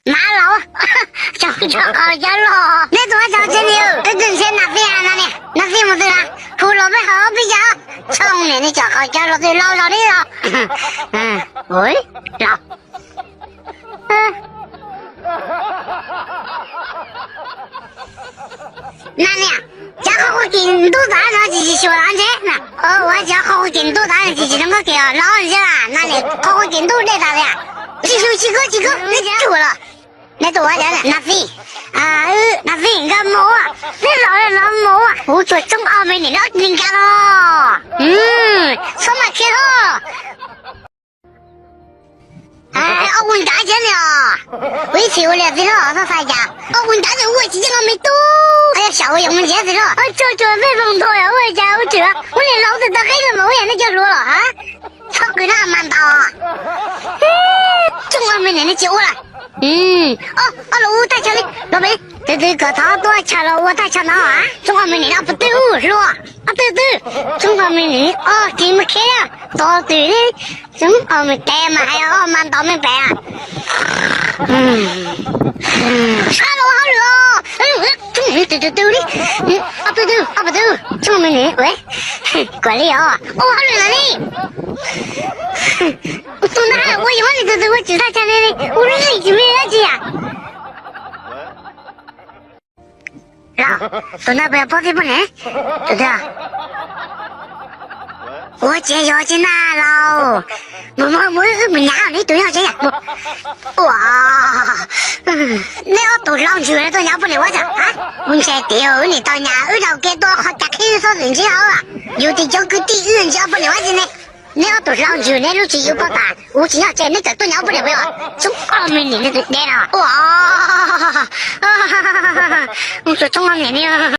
Mab laus, cov qhov cawv loj. Neb tus ua cas tsev niag, twb twb ntshe Nas Fij na niam, Nas Fij mus twg na, hu los peb ho peb yam. Tshooj niam, neb cov qhov cawv loj twb laus zog li los. Ua laus. Nas niam, cov qhov ua kim ntub tas no tsis tsis xyuas los ntshe na. Ua cov qhov ua kim ntub tas tsis tsis zoo nkauj kiag los ntshe na, Nas niam, qhov ua kim ntub dej tas li. Tsis xyuas tsis kub tsis kub, neb cov ua los. Neb tus ua cas Nas Fij? Nas Fij nkawd mus, neb los los mus, kuv tsuas tsoob ob me niam neb ob tug nkag los. Txhob maj khiav hlo. Ob ua nrad ces ni os. Ua ib txhis ua li txiv hlob, txhob xav cas ob ua nrad ces ua tsis yeej me tub. Xyaum ua yog mus ntsiav txiv hlob, tsuas tsuas peb voos ntho ua cas ua tsis ua li laus twb tau qeb los mas ua yam nej cov hluas los ha. Txhob qw na mas ntaus. Tsoob ob me niam neb tsis ua lawm. Ob los ua taj chaw li los pem, twb twb kom thov tuaj chaw los ua taj chaw no. Tsoob ob me niam ob peb twb hluas, ob peb twb, tsoob ob me niam ob tsis muaj khiav, tos twm li. Tsoob ob me tes mas hais ob mas ntaus me pem. Sab los hauj lwm os. Tsoob twm twm li, ob peb twb, ob peb twb, tsoob ob me niam ua kuv li os, ua hauj lwm los li. Tus ntawd ua yog ua li tus twg ua tsis tag chaw li, ua li tsis me dab tsi yam. Los, tus ntawd puas yog pog tij poj niam? Tus twg? Ua tsis yog tsis na los. Mus mus mus, wb mus nyas neb tus nyob tsev yam. Ua, neb ob tug hlob ntsws tuaj nyas poj niam ua cas? Kuv ntshai tias wb nim tau nyas wb dhau kev tuaj qhov cas qhib xob xwm ntsib hauv. Yus tis cov kwv tij wb ntsia ob poj niam ua tsi ne. Neb ob tug hlob ntsws neb lub tsis yus poj tas, kuv tsis nyob tsev neb txawm tuaj nyas poj niam peb os. Tsoob ob me niam neb tus deb no. Ua, mus tsoob ob me niam.